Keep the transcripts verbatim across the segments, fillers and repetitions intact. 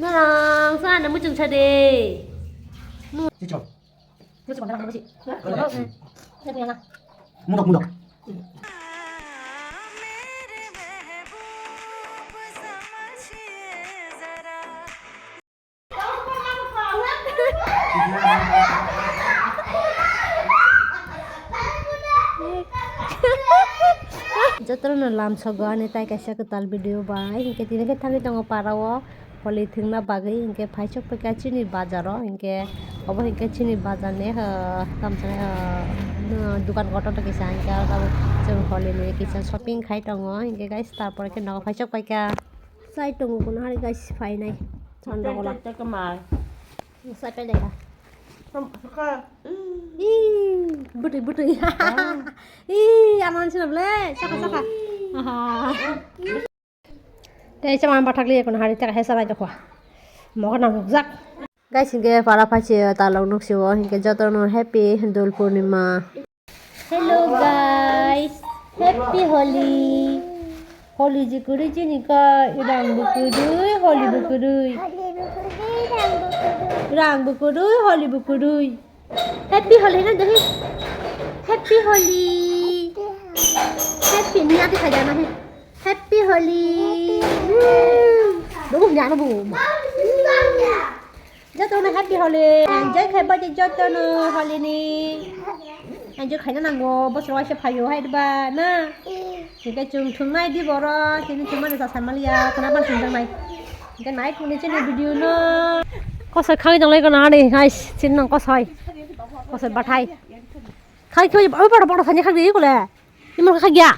Ang sana muchung sa de. Chichok. Muchung sa de. Mudok, mudok. Jotono lamsogo ani tai kaisa kwtal video bai, hinkhe tini khe thangwi tongo para o holi thwngna bagwi, hinkhe phaisok phaikha chini bazaro, hinkhe obo hinkhe chini bazarni, ah, tamo sanai, ah, dukan kotor kisa, hinkhe aro tabuk chwng holini kisa shopping khai tongo, hinkhe guys, tarpore khe nogo phaisok phaikha. Chai tongo kuno hari guys, phainai. Chanda gola. Chai, chai, chai, kemai. Chai pai dai. Kam, ka. Ih, butui, butui. Ah. Ih, aman sila ble, saka, saka. Aha. Tei sama bathak liya kuno hari teka hesa lai dokwa. Moga nang rukjak. Guys, hinkhe para phai se talok nuk se o, hinkhe jotono happy Dol Purnima. Hello guys, happy Holi. Holi ji kwrwi chini kha, rang bo kwrwi, holi bo kwrwi. Rang bo kwrwi, holi bo kwrwi. Happy Holi na doi. Happy Holi. Happy ni ati khaja na he. Happy Holi. Hmm. Dogo ni ano bo. Jotono happy Holi. Enjoy khai bai jotono Holi ni. Enjoy khaina nango, bosor waisa phaio hai ba na. Hingke chwng thwngnai di boro, tini thwngmani sa saimaliya, khwna ban thwngjak nai. Hingke nai thwngni chini video no. Kosoi khagwi tonglai kono hari guys, chini nang kosoi. Kosoi bathai. Khai khai oi boro boro thani khagwi kole. Imo khagya.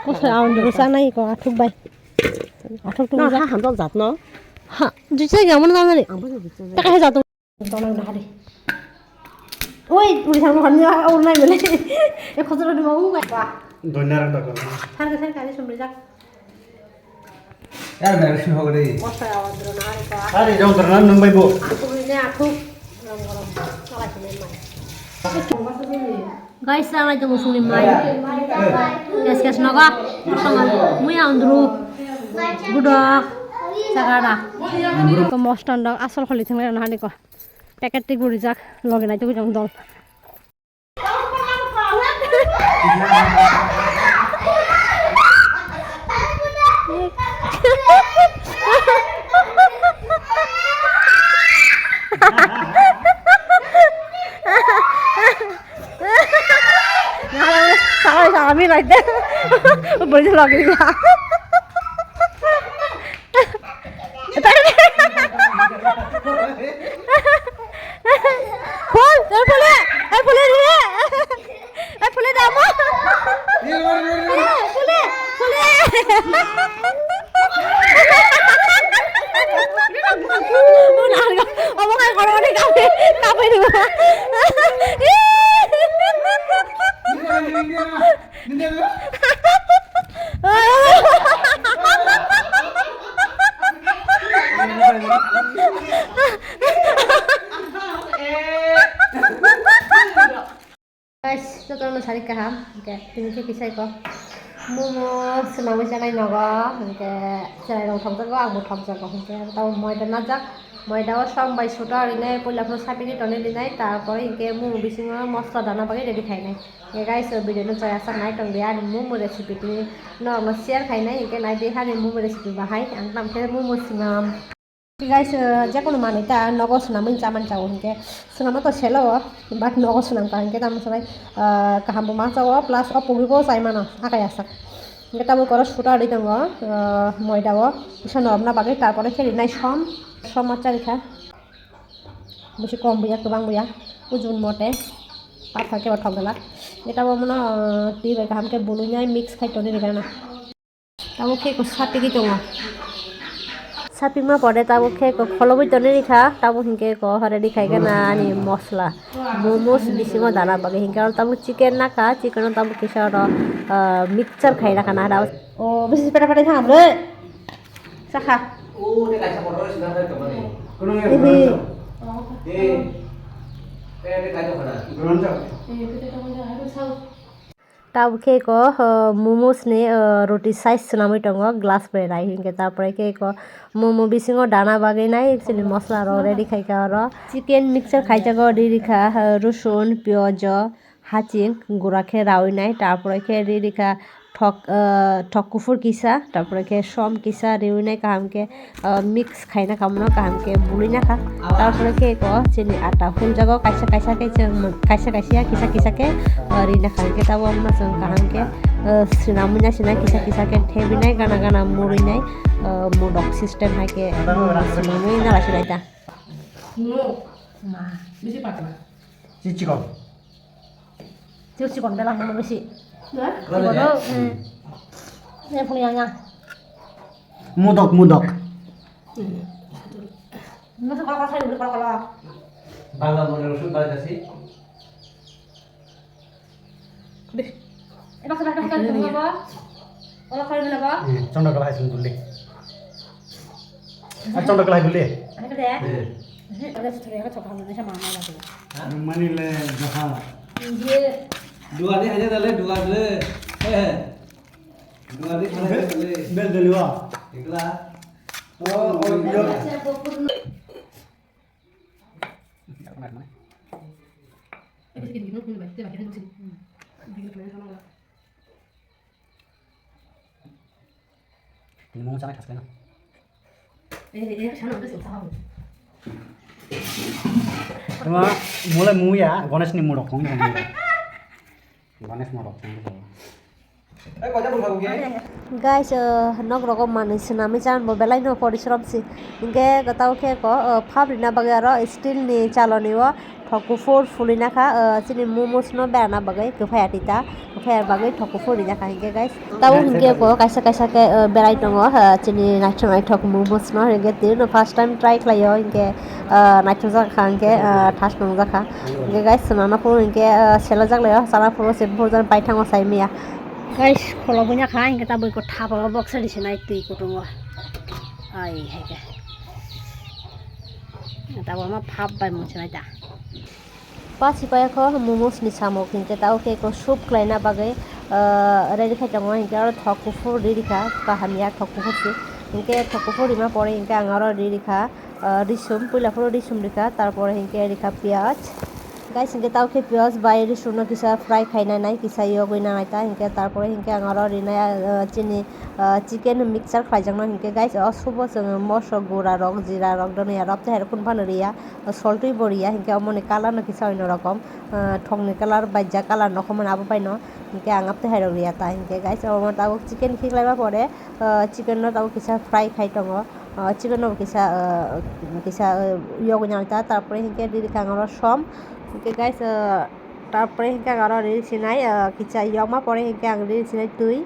Kosoi aun dulu sana iko athuk bai. Athuk tu. Na ha hamjak jat no. Ha, jujai ga mon ga mani. Ang bo jujai. Ta ka he jat. Tonang na hari. Oi, uri sang kan ya, ur nai bele. E khosro di mau ga. Doinar da ko. Thar ga thar kali sumri jak. Yar mere sin ho gari. Kosa awan dro na hari ko. Hari jong karna nung bai bo. Aku ini aku. Ram garam. Salah sini mai. Guys, ang lai tongo sungni mai. Kes kes nogo. Tongo muya undru. Gudok. Sagada. Ko moston dok asol kholi thinglai na hani ko. Packet tik guri jak loge nai tugui jong dol. Sabai sabai milai de. Bori lagi ya. Phul, phul, phul, phul, phul, phul. Ai, phule damo. Phule, phule. Obo kai koroni kape, kape dulu. Guys, jotono sari kaham, hingke tini khe kisai ko momo swnamwi chanai nogo, hingke chwrai rok thokjago, ang bo thokjago, hingke tamo moida najak, moida o som bai suda rinai, puila phano sapini tonwi rinai, tarpore hingke momo bisingo mosla dana bagwi ready khainai. Hingke guys, o video no chaya sak nai tong di, ani momo recipe tini norok no share khainai, hingke nai di hani momo recipe bahai, ang tamo khe momo swnam. Guys, uh, jekono manwi ta nogo swnamwi chamani chao hinkhe swnamma to selo o, but nogo swnamkha hinkhe tamo sanai, uh, kaham bo ma chao plus o pogwi bo chai mano akai asak. Hinkhe tabuk oro suda rwi tongo, uh, moida o kisa noromna bagwi, tarpore khe rinai som, som ma charikha. Bisi kom buya kwbang buya ujun mote pathor khe bo thok dalak. Hinkhe tabuk mono, uh, twi bai kaham khe bului nai mix khai toni rwgana. Tabuk khe ko sapigwi tongo. Sapima pore tabuk khe ko kholobwi tonwi rikha, tabuk hinkhe ko hore rikhai gana ani mosla. Momos bisingo dana bagwi hinkhe oro tabuk chicken nakha, chicken o tabuk kisa oro, ah, mixture khai rakha na tabuk. O bisi peta peta thang bre. Sakha. O te kaisa kotor sina khai tongmani. Ehe. Te te kai tongkhana. Tabuk khe ko, uh, momos ni, uh, roti size swnamwi tongo glass bai rai hinkhe, tarpore khe ko momo bisingo dana bagwi nai chini masala rok ready khai kha oro. Chicken mixture khai jago, riri kha, uh, rosun, piyaj, haching gura khe rawi nai, tarpore khe riri kha thok, uh, thok kuphur kisa, tarpore khe som kisa riwi nai kaham khe, uh, mix khaina kha, bono kaham khe bului na kha. Tarpore khe ko chini ata hul jago, kaisa kaisa khe chwng, kaisa kaisa kisa kisa khe, uh, ri na kha, hwnkhe tabuk bono chwng kaham khe, uh, swnamwi na sina kisa kisa khe thebwi nai, gana gana murui nai, uh, modok system hai khe, um, swnamwi na lai sinai ta. Ma. Bisi patla. Chichikon. Chichikon bela hwnwi bisi. Chichikon, hmm. Yang phung yang yang. Mudok, mudok. Bangla mone rosun bai dasi. Eba kada kada kada ba. Ola kali mana ba? Hmm, chondro kala hai sung dulli. Ah, chondro kala hai dulli. Hai kada? Hmm. Hmm, ada sutra ya, chokha mana sama mana tu. Mani le jaha. Ye. Dua ni aja dale, dua dale. Eh. Dua ni aja dale. Bel dale wa. Ikla. Oh, oh, iya. Ini mau sangat khas kan? Tuma mulai muya, Ganesh ni murok kong. Ganesh murok kong. Guys, uh, nok rogo manwi swnamwi chan bo belai no porishrom si. Hinkhe gotao khe ko, uh, phap rina bagwi aro steel ni chaloni o thok kuphur phulwi na kha, uh, chini momos no berana bagwi kwphai atita, kwphai bagwi thok kuphur rina kha hinkhe guys. Tabo hinkhe ko kaisa kaisa khe, uh, berai tongo, uh, chini naithok naithok momos no hinkhe tini no first time try khlai o hinkhe, uh, naithok jak kha hinkhe, uh, thas nung jak kha hinkhe guys, swnamna phuru hinkhe, uh, sela jak lai o chana phuru se phuru jan paithango sai maya. Guys, kholo buina kha, hinkhe ta bui ko thapa o box ri sinai twi kutung o. Ai, hai khe. Ta bo ma phap bai mung sinai ta. Pachi paya kho momos ni samok, hinkhe ta o khe ko soup khlaina bagwi, ah, ready khai tongo, hinkhe aro thok kuphur ri rikha, kaham ya thok kuphur si. Hinkhe thok kuphur rima pore hinkhe ang aro ri rikha, ah, risum, puila phuru risum rikha, tarpore hinkhe rikha piyaj. Guys, hinkhe tao khe piyaj bai risum no kisa fry khai nai nai, kisa yogwi nanai ta, hinkhe tarpore hinkhe ang aro rinai, ah, chini, ah, chicken mixture khlaijakno hinkhe guys, o soup o chwng moso gura rok, jira rok, donoya rok, tei hai rok kunu phano riya, soltwi bo riya, hinkhe omoni colour no kisa oino rokom, ah, thokni colour bai jak colour nokho mano abo bai no, hinkhe ang abo tei hai rok riya ta, hinkhe guys, omo tabuk chicken khiklaima pore, ah, chicken no tabuk kisa fry khai tongo. O chicken no kisa, ah, kisa, ah, yogwi nang ta, tarpore hinkhe riri kha ang aro som. Hinkhe guys, ah, tarpore hinkhe ang aro riri sinai, ah, kisa yogma pore hinkhe ang riri sinai twi.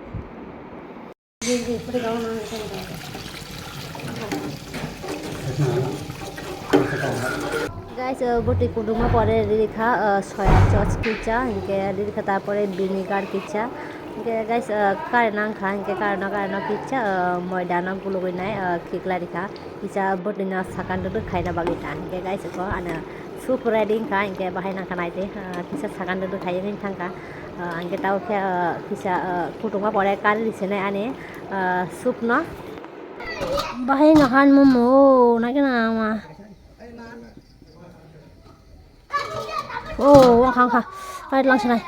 Guys, ah, bwtwi kuduma pore riri kha, ah, soya sauce kisa, hinkhe riri kha tarpore vinegar kisa. Hinkhe guys, ah, current nang kha, hinkhe current no, current no kisa, ah, moida no gulugwi nai, ah, khiklai rikha. Kisa bwtwi no sakan dwdwk khaina bagwi ta. Hinkhe guys, eko ano soup ready wngkha, hinkhe bahai nangkha naidi, ah, kisa sakan dwdwk khaiwi thangkha. Ah, hinkhe tabuk khe, ah, kisa, ah, kutungma pore kari risinai ani, ah, soup no. Bahai no han mumu, nai khe na ma. Oh, wngkha, wngkha. Kari langsinai.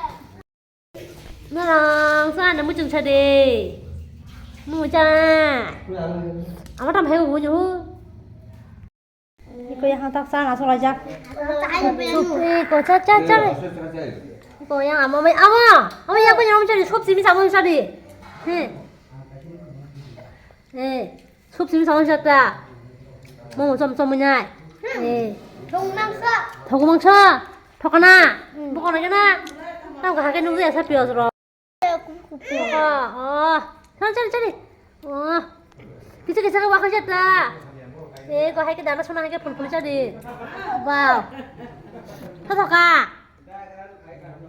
Norang sa na muchung sa de. Mucha. Ama tam hai bu nyu. Iko yang tak sa na so lajak. Sup iko cha cha cha. Iko yang ama mai ama. Ama yang ko yang cha de sup simi sa mo sa de. He. Eh. Sup simi samung sakta. Momo chom chom nai. Eh. Thok mangsa. Thok mangsa. Thokana. Hmm. Bokona kena. Tang ka hake nunggu ya sa piyos ro. Oh, oh. Chal, chal, chal. Oh. Kisa kisa ka wakha jata. Eh, ko hai ke dana sona hai ke phun phun chadi. Wow. Tha thoka.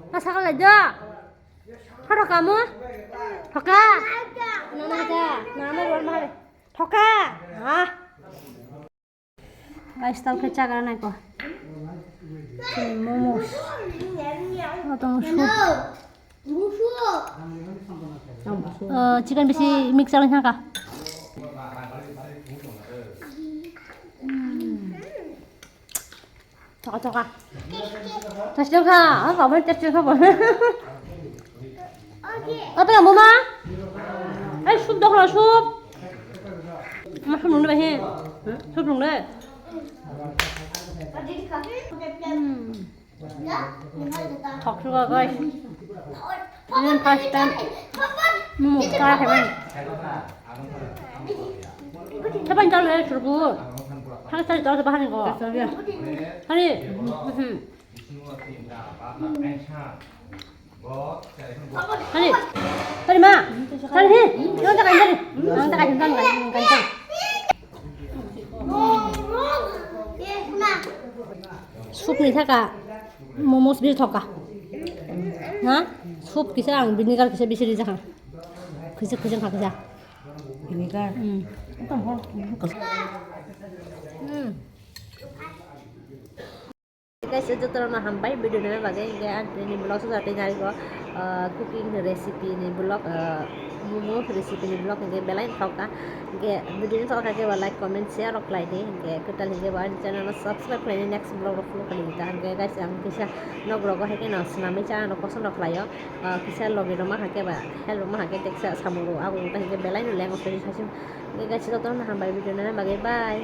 Tha sakal aja. Tha thoka mo. Thoka. Nana ja. Nana ron mahal. Thoka. Ah. Guys, tao khe chagra nai ko. Chini momos. O tong soup. Uh, chicken bisi mix chalo thangka. Choka choka. Tasdeng kha, ah, kamu tasdeng kha bo. Apa kamu ma? Eh, sup dong lah sup. Mah nung deh he. Sup nung deh. Hmm. Thok suka guys. Ini first time. Momo try hemen. Saban jalo ya suruh. Thang thang jalo bahani ko. Hani. Hmm. Hani. Hani ma. Hani he. Yang tak aja. Yang tak aja. Yang tak aja. Soup ni thaka momos bisi thoka. Ha? Soup kisa ang vinegar kisa bisi rijak ha. Kisa kisa kha kisa. Vinegar. Hmm. Tong ho. Hmm. Guys, jotorokno hambai video naina bagwi, hwnkhe ang tini vlog sujak twi nai go, ah, cooking recipe ni vlog, ah, momo recipe ni vlog hwnkhe belai thok kha. Hwnkhe video no thok kha khe ba like, comment, share rok khlai di, hwnkhe kwtal hwnkhe ba ani channel no subscribe khlai di, next vlog rok follow khlai di ta. Hwnkhe guys, ang kisa nok rogo hai kheno swnamwi cha ano kosom rok khlai o, ah, kisa logi rok ma hai khe ba help rok ma hai khe teksa samung rok abo wngkha hwnkhe belai no leng o twi sasing. Hwnkhe guys, jotorokno hambai video naina bagwi, bye.